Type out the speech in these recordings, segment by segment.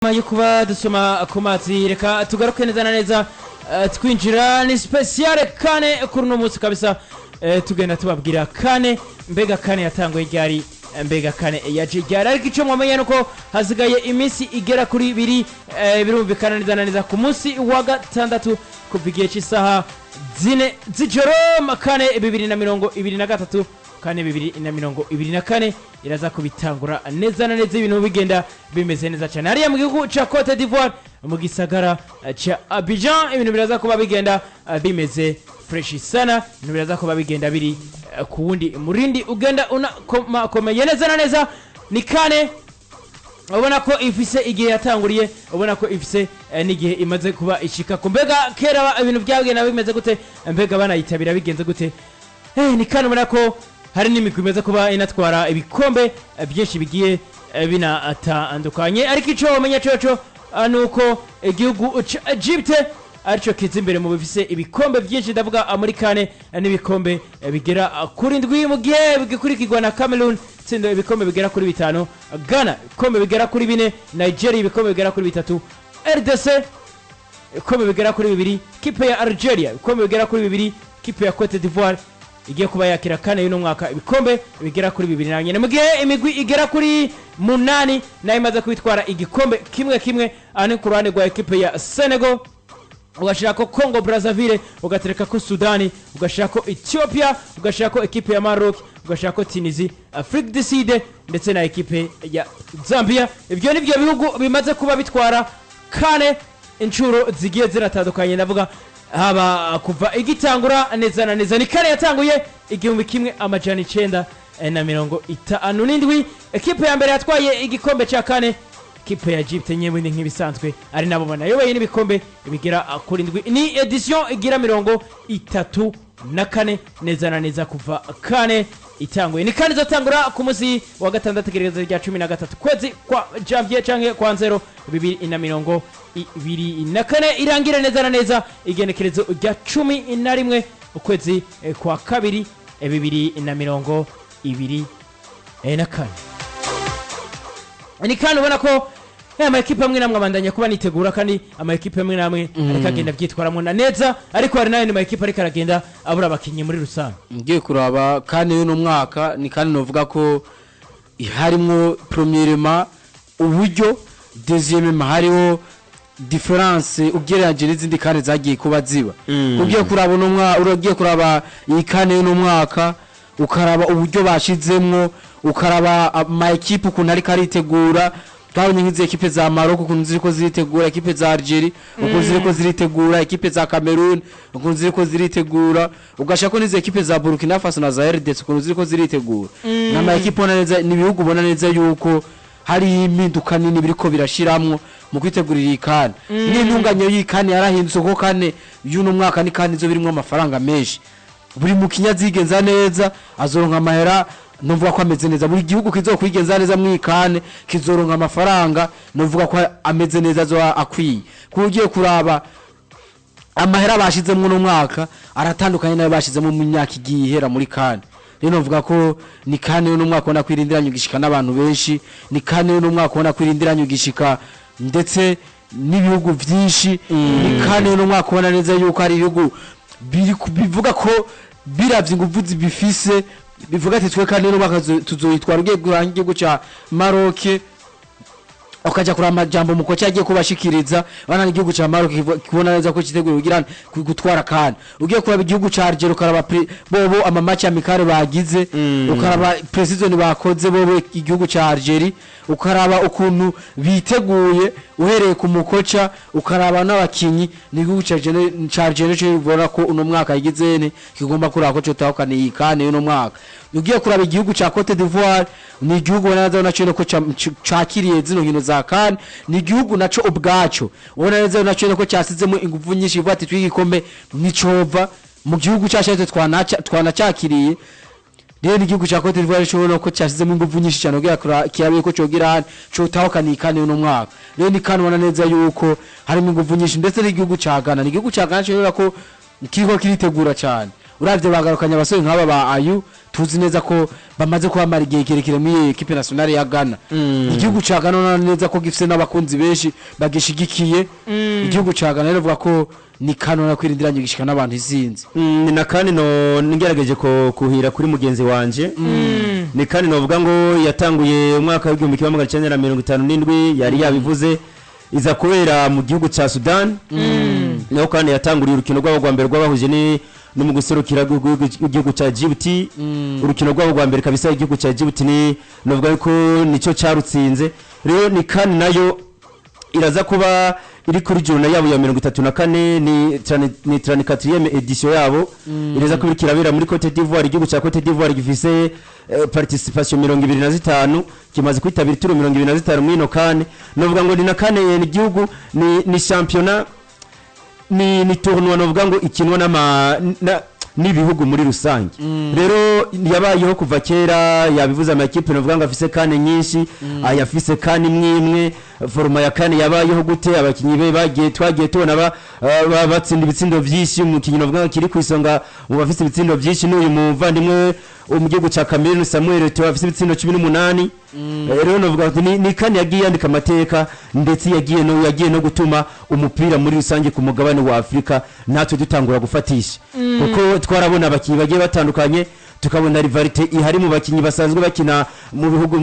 Nyuma yo kuba dusoma ku mazi, reka tugaruke neza na neza, twinjira ni spéciale CAN kuri uno munsi kabisa. Tugenda tubabwira CAN, mbega CAN yatanguye ryari, mbega CAN yaje ryari? Ariko icyo mwamenya nuko hasigaye iminsi igera kuri ibiri. Birumvikana neza na neza ku munsi wa gatandatu kuva igihe cy'isaha 4 z'ijoro, CAN 2023, CAN 2024 iraza kubitangura neza na neza, ibintu bigenda bimeze neza cyane hariya mu gihugu ca Cote d'Ivoire, mu gisagara ca Abidjan. Ibintu biraza kuba bigenda bimeze fresh sana, ibintu biraza kuba bigenda biri ku wundi murindi ugenda unakomakomeye neza na neza. Ni CAN ubona ko ifise igihe yatanguriye, ubona ko ifise n'igihe imaze kuba ishika ku. Mbega kera ibintu byagenda bimeze gute? Mbega banayitabira bigenze gute? Ni kandi ubona ko hari n'imigwi imaze kuba inatwara ibikombe byinshi bigiye binatandukanye. Ariko ico wamenya coco ni uko igihugu ca Egypte arico kiza imbere mu bifise ibikombe byinshi, ndavuga muri CAN, n'ibikombe bigera kuri ndwi, mu gihe bigikurikirwa na Cameroon tsinda ibikombe bigera kuri bitanu, Ghana ibikombe bigera kuri bine, Nigeria ibikombe bigera kuri bitatu, RDC ibikombe bigera kuri bibiri, kipe ya Algeria ibikombe bigera kuri bibiri, kipe ya Cote d'Ivoire igiye kuba yakira CAN y'uno mwaka ibikombe bigera kuri bibiri na nyine, mu gihe imigwi igera kuri munani nayo imaze kubitwara igikombe kimwe kimwe. Aha ni ku ruhande rwa ekipe ya Senegal, ugashirako Congo Brazzaville, ugatereka ko Sudani, ugashirako Ethiopia, ugashirako ekipe ya Maroc, ugashirako Tunisie, Afrique du Sud ndetse na ekipe ya Zambia. Ibyo nibyo bihugu bimaze kuba bitwara CAN inshuro zigiye ziratandukanye, ndavuga haba kuva igitangura neza na neza. Ni CAN yatanguye 1957. Ekipe ya mbere yatwaye igikombe cya CAN, kipe ya Egypte nyewe, ni nk'ibisanzwe, ari nabo banayoboye n'ibikombe bigera kuri ndwi. Ni édition igira 34 neza na neza kuva CAN itanguye. Ni CAN izotangura ku munsi wa gatandatu, igeregezo rya 13 kwezi kwa janvier canke kwa nzero 2024, irangira neza na neza igenekerezo rya 11 ukwezi kwa kabiri 2024. Ni kandi ubona ko ama ekipe amwe namwe abandanya kuba nitegura, kandi ama ekipe amwe namwe ariko agenda abyitwaramo na neza, ariko hari n'ayandi ma ekipe ariko aragenda abura abakinnyi muri rusange. Ngiye kuraba kandi uno mwaka ni kandi novuga ko harimwo premièrement uburyo, deuxièmement hariho différence ugereranyije n'izindi CAN zagiye kuba ziba. Ugiye kuraba uno mwaka, uragiye kuraba iyi CAN y'uno mwaka, ukaraba uburyo bashizemwo, ukaraba ama ekipe ukuntu ariko aritegura. Twabonye nk'izi ekipe za Maroc ukuntu ziriko ziritegura, ekipe za Algeria ukuntu ziriko ziritegura, ekipe za Cameroon ukuntu ziriko ziritegura, ugashaka ko n'izi ekipe za Burkina Faso na za RDC ukuntu ziriko ziritegura. N'ama ekipe ubona neza, ni ibihugu ubona neza yuko hari impinduka nini biriko birashiramwo mu kwitegurira iyi CAN. N'intunganyo y'iyi CAN yarahindutse, kuko CAN y'uno mwaka ni CAN izo birimwo amafaranga menshi. Buri mukinyi azigenza neza azoronka amahera nuvuga ko ameze neza. Buri gihugu kizokwigenza neza mu CAN kizoronka amafaranga nuvuga ko ameze neza, azoba akwiye. Kuko ugiye kuraba amahera bashizemwo uno mwaka aratandukanye nayo bashizemo mu myaka igiye ihera muri CAN. Rero novuga ko ni CAN y'uno mwaka ubona ko irindiranye ugishika n'abantu benshi, ni CAN y'uno mwaka ubona ko irindiranye ugishika ndetse n'ibihugu vyinshi, ni CAN y'uno mwaka ubona neza yuko hari ibihugu bivuga ko biravye inguvu bifise, bivuga ati twe CAN y'uno mwaka tuzoyitwara. Ugiye guhanga igihugu ca Maroc, ukaja kuraba amajambo mukoca yagiye kubashikiriza bana, igihugu ca Maroc kibona neza ko citeguye kugira gutwara CAN. Ugiye kuraba igihugu ca Algeria, ukaraba bobo ama match amical bagize, ukaraba pré-saison bakoze bobo igihugu ca Algeria, ukaraba ukuntu biteguye uhereye ku mukoca, ukaraba n'abakinyi, ni igihugu ca Algeria ca Algeria cyo ubona ko uno mwaka yigize ne kigomba kuraba ko cotahukana iyi CAN y'uno mwaka. Ugiye kuraba igihugu ca Cote d'Ivoire, ni igihugu ubona neza naco ko cakiriye zino nkino za CAN, ni igihugu naco ubwaco ubona neza naco ko cyasizemo ingufu nyinshi, ivuga ati twigikombe nicova mu gihugu cyacu twanacakiriye. Rero igihugu cya Cote d'Ivoire cyo ubona ko cyasizemo ingufu nyinshi cyane kugira kirabe ko cogira hano cotahukana iyi CAN y'uno mwaka. Rero ni CAN ubona neza yuko harimo ingufu nyinshi, ndetse n'igihugu ca Ghana, ni igihugu ca Ghana cyo ko kiriko kiritegura cyane. Uravye bagarukanye abasore nk'aba ba Ayew, tuzi neza ko bamaze kuhamara igihe kirekire muri équipe nationale ya Ghana. Igihugu ca Ghana urabona neza ko gifise n'abakunzi benshi bagishigikiye. Igihugu ca Ghana rero, vuga ko ni kanona kwirindiranye gishika n'abantu isinzi. Ni na kandi no ngerageje ko kuhira kuri mugenzi wanje, ni kandi novuga ngo yatanguye umwaka w'1957, yari yabivuze, iza kubera mu gihugu ca Sudan. Naho kandi yatanguriye urukino rwabo rwa mbere rwabahuje ni no mu guserukira igihugu ca Djibouti. Urukino rwabo rwa mbere kabisa, igihugu ca Djibouti ni novuga yuko nico carutsinze. Rero ni kandi nayo iraza kuba iri kuri journée yabo ya 34, ni 34e édition yabo. Iraza kuba iriko irabera muri Cote d'Ivoire. Igihugu ca Cote d'Ivoire gifise participation 25, kimaze kwitabira ituro 25 muri ino CAN. Novuga ngo ni na CAN, ni igihugu, ni championnat, ni tournoi novuga ngo ikinwa n'ibihugu muri rusange. Rero yabayeho kuva kera, yabivuze, amakipe novuga ngo afise CAN nyinshi, ayafise CAN imwe imwe. Format ya CAN yabayeho gute? Abakinyi be bagiye, twagiye tubona batsinda ibitsindo vyinshi. Umukinyi novuga ngo kiri ku isonga mu bafise ibitsindo vyinshi n'uyu muvandimwe wo mu gihugu ca Cameroon, Samuel Eto'o, afise ibitsindo 18. Rero novuga ati ni CAN yagiye yandika amateka, ndetse yagiye no gutuma umupira muri rusange ku mugabane wa Afurika natwe dutangura gufatisha, kuko twarabona abakinyi bagiye batandukanye, tukabona rivalité ihari mu bakinyi basanzwe bakina mu bihugu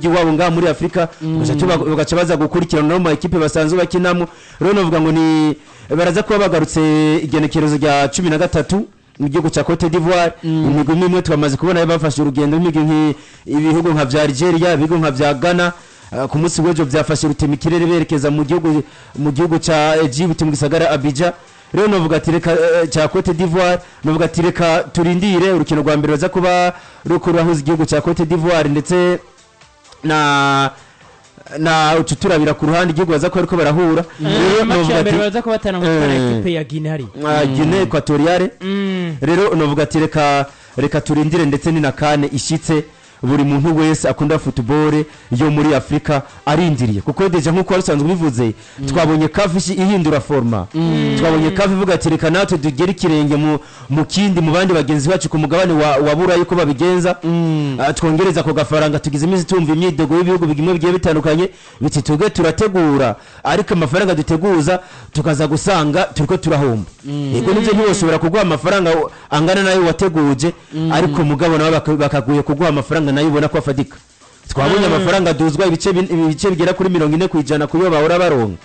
iwabo ngaha muri Afurika, bagaca baza gukurikirana no mu ekipe basanzwe bakinamo. Rero novuga ngo ni baraza kuba bagarutse igenekerezo rya 13 mu gihugu cya Cote d'Ivoire. Imigwi imwe imwe twamaze kubona bafashe urugendo, imigwi ibihugu nka vya Algeria, ibihugu nka vya Ghana, ku munsi w'ejo byafashe rutemikirere berekeza mu gihugu cya Djibouti, mu gisagara Abidjan. Rero novuga ati reka, cya Cote d'Ivoire, novuga ati reka turindire urukino rwa mbere baza kuba ruko rurahuza igihugu cya Cote d'Ivoire ndetse na ucu turabira ku ruhande igihugu baza kuba ariko barahura. Rero match novuga ya mbere ati baza kubatana mu gutana ekipe ya Guinea hari. Guinée Equatoriale. Rero novuga ati reka turindire, ndetse ni na CAN ishitse buri muntu wese akunda football yo muri Afrika arindiriye, kuko déjà nkuko wari usanzwe ubivuze, twabonye CAF ihindura format, twabonye CAF ivuga ati reka natwe tugere ikirenge mu kindi, mu bandi bagenzi bacu ku mugabane wa Burayi uko babigenza. Twongereza ako gafaranga. Tugize iminsi tumva imyidogo y'ibihugu bimwe bigiye bitandukanye biti tuge turategura, ariko amafaranga duteguza tukaza gusanga turiko turahomba. Yego nivyo, ntiwoshobora kuguha amafaranga angana nayo wateguje, ariko mugabo nabo bakaguye kuguha amafaranga nayo ubona ko afatika. Twabonye amafaranga aduzwa ibice bigera kuri 40% kuyo bahora baronka.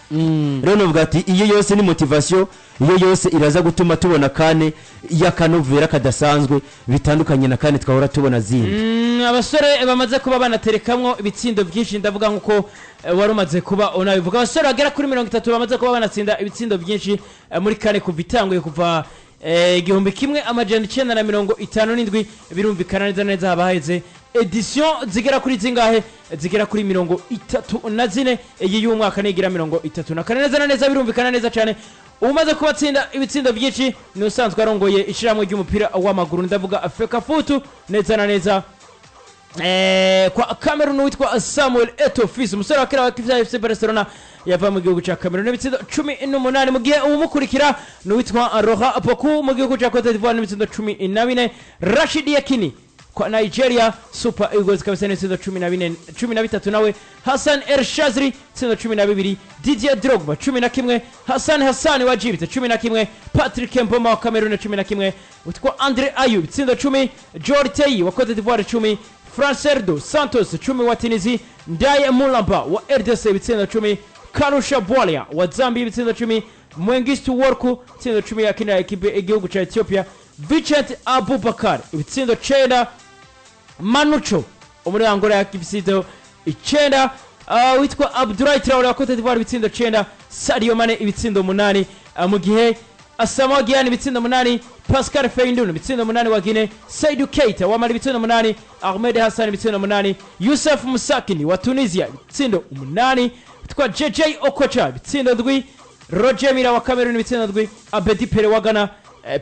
Rero novuga ati iyo yose ni motivation, iyo yose iraza gutuma tubona CAN y'akanovera kadasanzwe, bitandukanye na CAN twahora tubona zindi. Abasore bamaze kuba banaterekamwo ibitsindo byinshi, ndavuga nkuko wari umaze kuba unabivuga, abasore bagera kuri 30 bamaze kuba banatsinda ibitsindo byinshi muri CAN kuva itanguye, kuva 1957. Birumvikana neza neza haba haheze édition zigera kuri zingahe? Zigera kuri 34. Iyi y'umwaka nigira 34 neza na neza. Birumvikana neza cyane, umaze kubatsinda ibitsindo byinshi ni usanzwe arongoye ishyirahamwe ry'umupira w'amaguru, ndavuga FECAFOOT neza na neza, kwa Cameroon, witwa Samuel Eto'o Fils, umusore wa kera wa FC Barcelona, yava mu gihugu cya Cameroon n'ibitsindo 18, mu gihe uwumukurikira ni uwitwa Roha Poku mu gihugu cya Cote d'Ivoire n'ibitsindo 14, Rashid Yekini kwa Nigeria Super Eagles kabisa n'ibitsindo 14, 13 nawe, Hassan El Shazri ibitsindo 12, Didier Drogba 11, Hassan Hassan wa Egypt 11, Patrick Mboma wa Cameroon 11, witwa Andre Ayew ibitsindo 10, Joel Tey wa Cote d'Ivoire 10, Francerdo Santos 10 wa Tunisie, Ndaye Mulamba wa RDC ibitsindo 10, Karusha Bwalya wa Zambia ibitsindo 10, Mwengistu Worku ibitsindo 10 yakinira ekipe igihugu cya Ethiopia, Vincent Abubakar ibitsindo 9, Manucho muri Angola yakibisindo 9, witwa Abdoulaye Traore wa Cote d'Ivoire ibitsindo 9, Sadio Mane ibitsindo 8, mu gihe Asamoah Gyan ibitsindo 8, Pascal Feindun ibitsindo 8 wa Guinea, Seydou Keita wa Mali ibitsindo 8, Ahmed Hassan ibitsindo 8, Youssef Musakini wa Tunisia ibitsindo 8, witwa JJ Okocha ibitsindo 7, Roger Mila wa Cameroon ibitsindo 7, Abedi Pele wa Ghana,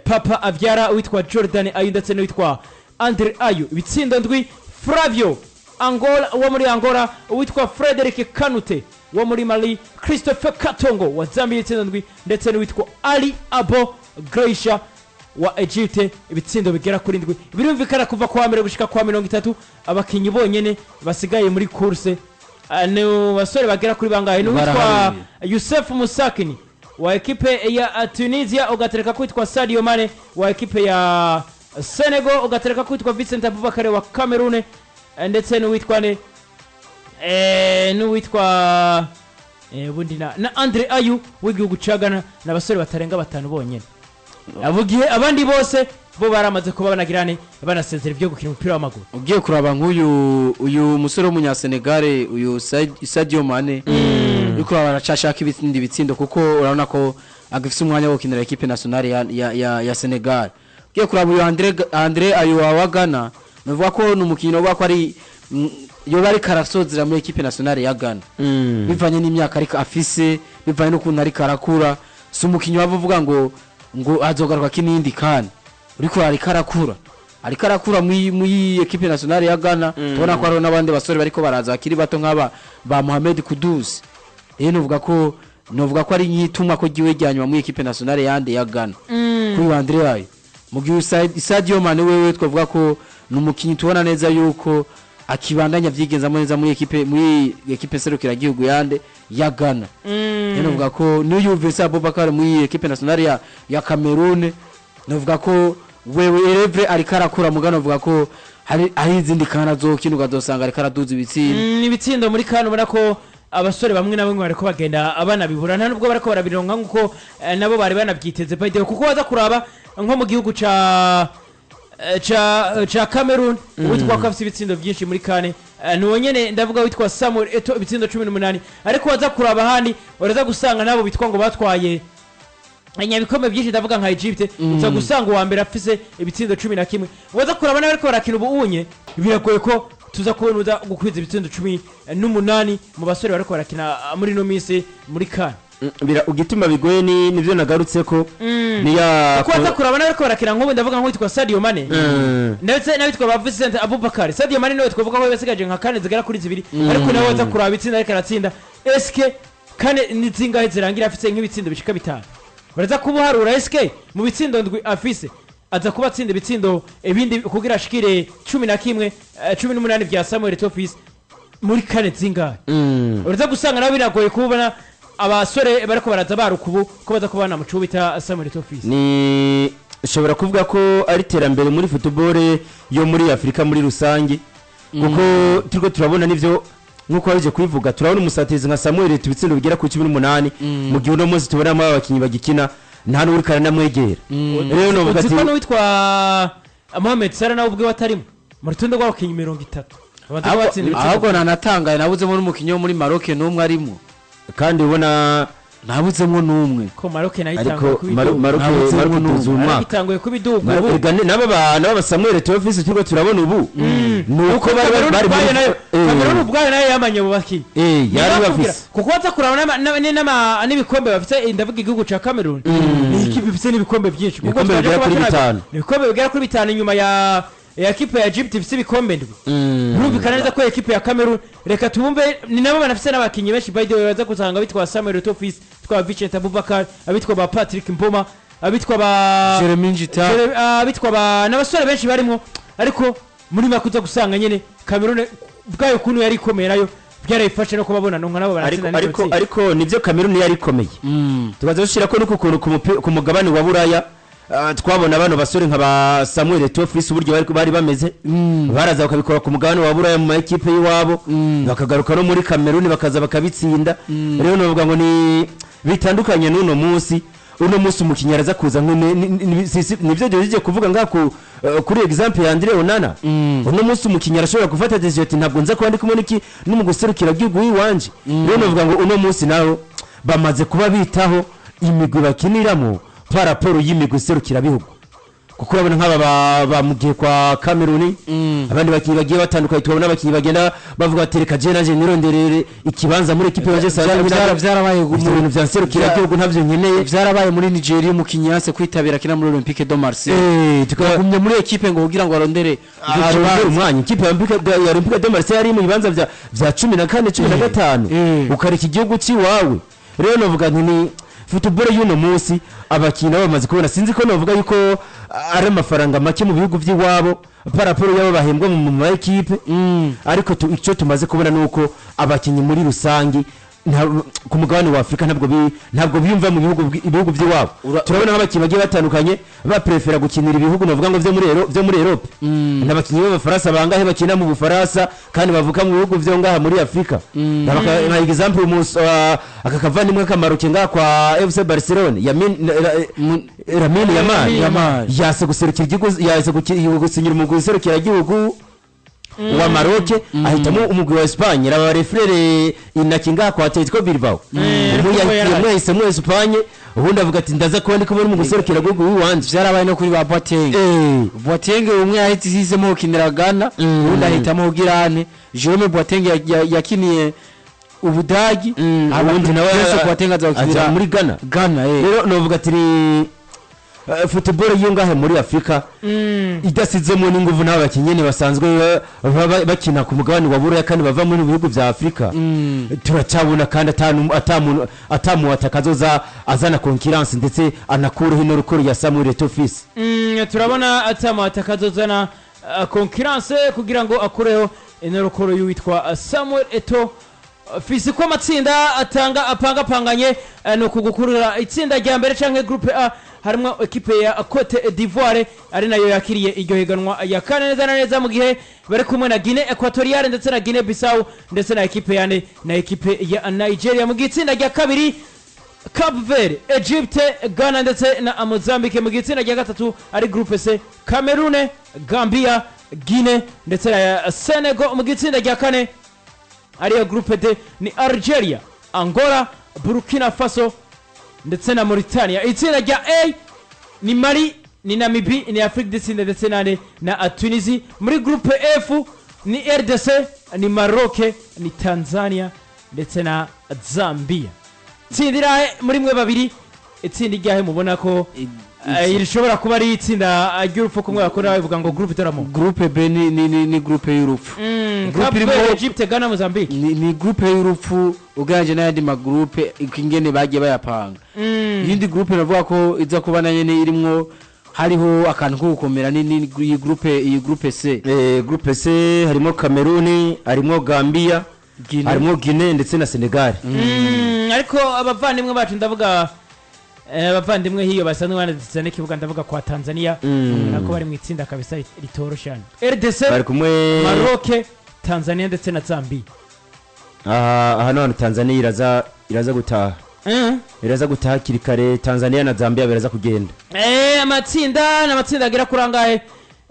Papa abyara witwa Jordan Ayew ndetse n'uwitwa Andre Ayew ibitsindo 7, Flavio Angola wo muri Angola, uwitwa Frederic Kanute wo muri Mali, Christopher Katongo wa Zambia ibitsindo 7, ndetse n'uwitwa Ali Abo Greisha. wa Egypte ibitsindo bigera kuri 7. Birumvikana kuva kwa mbere gushika kwa 30 abakinyi bonyene basigaye muri course ni basore bagera kuri bangahe? Ni witwa Youssef Musakini wa ekipe ya Tunisia, ugatereka kwitwa Sadio Mane wa ekipe ya Senegal, ugatereka kwitwa Vincent Aboubakar wa Cameroon, ndetse n'uwitwa ne n'uwitwa bundi na Andre Ayew w'igihugu ca Ghana, n'abasore batarenga 5 bonyene. Abugiye abandi bose bo baramaze kuba banagirane banasezera ibyo gukina umupira w'amaguru. Ugiye kuraba nk'uyu uyu musore w'umunyasenegal uyu Sadio Mane, uriko baracashaka ibitsindi bitsindo kuko urabona ko agifise umwanya wo gukinira equipe nationale ya Senegal. Ugiye kuraba uyu Andre Ayew wa Ghana, nuvuga ko ni umukino uvuga ko ari yo bari karasozera muri equipe nationale ya Ghana. Bivanye n'imyaka ariko afise, bivanye n'ukuntu ariko arakura, si umukinyi wavuga ngo azogaruka kinindi kandi uriko ariko arakura muri equipe nationale ya Ghana. Tubona ko hariho n'abandi basore bariko baraza bakiri bato nk'aba ba Mohamed Kudus. Rero novuga ko ari nyitumwa ko giwe ryanyuma muri equipe nationale yande ya Ghana kuri Andre Ayew. Mu gihe Sadio Mane wewe twavuga ko numukinyi tubona neza yuko akibandanya vyigenzamo neza muri equipe serukira gihugu yande ya Ghana. Rero novuga ko n'uyu Vincent Aboubakar muri equipe nationale ya Cameroon, novuga ko wewe Eleve ariko arakura mugano, novuga ko hari izindi kana zokina ukazosanga ariko araduza ibitsindo. Ibitsindo muri kano ubona ko abasore bamwe na bamwe bariko bagenda abana bibura, nta nubwo bariko barabironka nkuko nabo bari banabyiteze by the way, kuko waza kuraba nko mu gihugu ca Cameroon witwa ko afite ibitsindo byinshi muri kane nuwo nyene ndavuga witwa Samuel Eto'o ibitsindo 18, ariko waza kuraba handi uraza gusanga nabo bitwa ngo batwaye inyabikombe byinshi, ndavuga nka Egypte, uza gusanga uwa mbere afise ibitsindo 11. Waza kuraba nawe ariko barakina ubu unye, biragoye ko tuza kubona uza gukwiza ibitsindo 18 mu basore bariko barakina muri no minsi muri kane. Ugituma bigoye ni nivyo nagarutse ko ni ya kuko waza kuraba nawe ariko barakina nk'ubu ndavuga nk'uwitwa Sadio Mane ndetse n'abitwa ba Vincent Aboubakar. Sadio Mane niwe twavuga ko yasigaje nka kane zigera kuri 2, ariko nawe waza kuraba itsinda ariko aratsinda eske kane ni zingahe zirangira afise nk'ibitsindo bishika 5. Baraza kubuharura SK mu bitsindo ndwi afise aza kuba atsinda ibitsindo ibindi kugira ashikire 11 18 vya Samuel Eto'o muri kane zingahe. Uraza gusanga nawe biragoye kubona abasore bariko baraza barukubu ko baza kubana mu cubita Samuel Eto'o. Ni shobora kuvuga ko ari terambere muri football yo muri Afrika muri rusange, kuko turiko turabona nivyo nkuko waje kubivuga, turabona umusatirizi nka Samuel Eto'o ibitsindo bigera ku 18, mu gihe uno munsi tubona aba bakinyi bagikina nta n'uri namwegera. Rero novuga ati ko witwa Mohamed Salah nawe ubwe watarimo mu rutonde rw'abakinyi 30. Ahubwo nanatangaye nabuzemo n'umukinyi wo muri Maroc n'umwe arimo, kandi ubona nabuzemo n'umwe ko Maroc nayo itanguye kubiduga. Maroc itanguye kubiduga ubu naba Samuel Eto'o turiko turabona ubu nuko bari Cameroon ubwayo nayo yamanye mu bakinyi yari bafise, kuko baza kurabona n'ibikombe bafite. Ndavuga igihugu ca Cameroon ni ikipe ifite n'ibikombe byinshi, kuko bigera kuri 5, ibikombe bigera kuri 5 inyuma ya ekipe ya Egypt ifite ibikombe ndwi. Birumvikana neza ko ekipe ya Cameroon reka tubumve ni nabo banafise n'abakinyi benshi by the way, baza gusanga bitwa Samuel Eto'o, bitwa Vincent Aboubakar, abitwa ba Patrick Mboma, abitwa ba Jeremy Njita, abitwa ba n'abasore benshi barimo, ariko muri makuza gusanga nyene Cameroon bwayo kuntu yari ikomeye nayo byarayifashe no kubabona nonka nabo baratsinda. Ariko nivyo Cameroon yari ikomeye, tubaza gushira ko nuko kuntu ku mugabane wa Buraya twabona bano basore nka ba Samuel Eto'o uburyo bari bameze, baraza bakabikora ku mugabane wa Buraya mu ma equipe y'iwabo, bakagaruka no muri Cameroon bakaza bakabitsinda. Rero novuga ngo ni bitandukanye n'uno munsi. Uno munsi umukinyi araza kuza nivyo byo kuvuga ngako kuri example ya Andre Onana. Uno munsi umukinyi arashobora gufata decision ati ntabwo nza kwandika umuniki n'umuguserukira gihugu yiwanje. Rero novuga ngo uno munsi naho bamaze kuba bitaho imigwi bakiniramo par rapport y'imigwi serukira bihugu, kuko urabona nk'aba bamugiye kwa Cameroon, abandi bakinyi bagiye batandukanye, tubona abakinyi bagenda bavuga ati reka je naje nironderere ikibanza muri equipe yaje sanzwe. Byarabaye mu bintu vya serukira gihugu ntavyo nkeneye. Byarabaye muri Nigeria umukinyi yanse kwitabira kina muri Olympique de Marseille, tukagumye muri equipe ngo kugira ngo arondere umwanya. Ikipe ya Olympique de Marseille yari mu bibanza vya 14 15, ukareka igihugu ciwawe. Rero novuga nti ni Football y'uno munsi, abakinnyi nabo bamaze kubona, sinzi ko navuga yuko ari amafaranga make mu bihugu by'iwabo par rapport y'abo bahembwa mu ma ekipe, ariko icyo tumaze kubona ni uko abakinnyi muri rusange ku mugabane wa Afurika ntabwo biyumva mu ibihugu by'iwabo. Turabona nk'abakinnyi bagiye batandukanye baprefera gukinira ibihugu navuga ngo byo muri Europe. N'abakinnyi b'Abafaransa bangahe bakina mu Bufaransa kandi bavuka mu bihugu byo ngaha muri Afurika? Nka example, aka kavandimwe kamaroke ngaha kwa FC Barcelone, Lamine Yamal. Yamal. Yase guserukira igihugu, yase gusinyira umugwi userukira igihugu wa Maroc, ahitamo umugwi wa Espagne. Raba refrere inaki ngaha kwa Atletico Bilbao, umwe kuko umwe yahisemo Espagne, ubundi avuga ati: "Ndaza kuba ndi kumwe n'umugwi userukira igihugu w'iwanje." Byarabaye no kuri ba Boateng. Boateng umwe yahise yihisemo gukinira Ghana, ubundi ahitamo Girane. Jerome Boateng yakiniye Ubudagi, ubundi nawe Prince Boateng aza gukinira aja muri Ghana. Ghana. Rero novuga ati ni football yo ngahe muri Afurika idasizemo n'inguvu n'aba bakinnyi basanzwe baba bakina ku mugabane wa Buraya kandi bava muri bihugu bya Afurika, turacyabona kandi atamu atakazoza azana concurrence, ndetse anakureho ino record ya Samuel Eto'o Fils. Turabona atama atakazozana concurrence kugira ngo akureho ino record y'uwitwa Samuel Eto'o Fils. Ko amatsinda atanga apangapanganye, ni ukugukurura itsinda rya mbere canke groupe A, harimo ekipe ya Cote d'Ivoire ari nayo yakiriye iryo higanwa ya kane neza na neza, mu gihe bari kumwe na Guinée Equatoriale ndetse na Guinée Bissau ndetse na ekipe yane na ekipe ya Nigeria. Mu gihe itsinda rya kabiri, Cape Verde, Egypte, Ghana ndetse na Mozambique. Mu gihe itsinda rya gatatu ari groupe C, Cameroon, Gambia, Guinea ndetse na Senegal. Mu gihe itsinda rya kane ariyo groupe D ni Algeria, Angola, Burkina Faso ndetse na Mauritania. Itsinda rya A ni Mali, ni Namibie, ni Afrique du Sud ndetse na Tunisie. Muri groupe F ni RDC, ni Maroc, ni Tanzania ndetse na Zambia. Itsinda irahe muri mwe babiri? Itsinda iryahe mubona ko rishobora kuba ari itsinda ry'urupfu, kumwe bakunda babivuga ngo groupe de la mort? Groupe B ni groupe y'urupfu. Groupe Cape irimo- Verde, Egypte, Ghana, Mozambique. Ni groupe y'urupfu ugereranyije n'ayandi magroupe ingene bagiye bayapanga. Iyindi groupe navuga ko iza kuba na nyene irimwo hariho akantu ko gukomera ni iyi groupe C. Groupe C harimo Cameroon, harimo Gambia, Guinea. harimo Guinea ndetse na Senegal. Ariko abavandimwe bacu, ndavuga abavandimwe hiyo basanzwe banditse n'ikibuga, ndavuga kwa Tanzania, nako bari mu itsinda kabisa ritoroshe hano, RDC, bari kumwe Maroc, Tanzania ndetse na Zambia. Aha none Tanzania iraza gutaha. Iraza gutaha hakiri kare. Tanzania na Zambia biraza kugenda. Amatsinda ni amatsinda agera kuri angahe?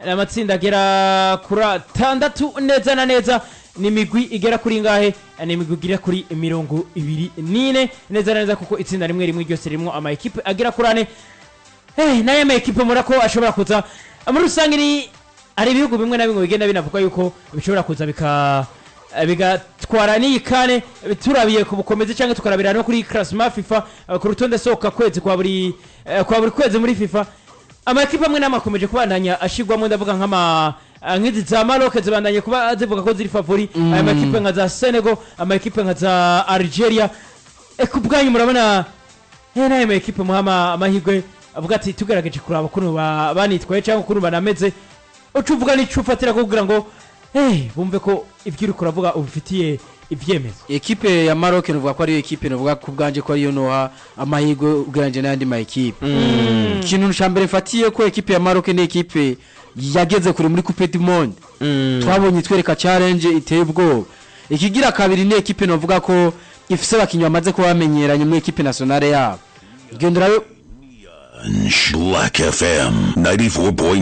Ni amatsinda agera kuri atandatu neza na neza. Ni imigwi igera kuri ingahe? Ni imigwi igera kuri 24 neza na neza, kuko itsinda rimwe rimwe ryose ririmo ama ekipe agera kuri ane. N'aya ma ekipe murako ashobora kuza muri rusange, ni hari ibihugu bimwe na bimwe bigenda binavuga yuko bishobora kuza bigatwara n'iyi CAN, turabiye ku bukomezi cyangwa tukarabira no kuri classement FIFA, ku rutonde sohoka kwezi kwa buri kwezi muri FIFA. Amakipe amwe n'amwe akomeje kubandanya ashigwamo, ndavuga nk'izi za Maroc zibandanye kuba zivuga ko ziri favori, aya makipe nka za Senegal, amakipe nka za Algeria. Ku bwanyu murabona n'aya makipe muha amahirwe avuga ati tugerageje kuraba ukuntu banitwaye cyangwa ukuntu banameze, uca uvuga n'icyo ufatira kugira ngo bumve ko ibyo uri kuravuga ubifitiye ibyemezo? Ekipe ya Maroc nuvuga ko ariyo ekipe nuvuga ku bwanje ko ariyo noha amahirwe ugereranyije n'ayandi ma ekipe. Ikintu cya mbere mfatiye ko ekipe ya Maroc ni ekipe yageze kure muri Coupe du Monde, twabonye itwereka challenge iteye ubwoba. Ikigira kabiri, ni ekipe novuga ko ifise abakinnyi bamaze kuba bamenyeranye muri ekipe nationale yabo. Genda urabe. Black FM 94.9.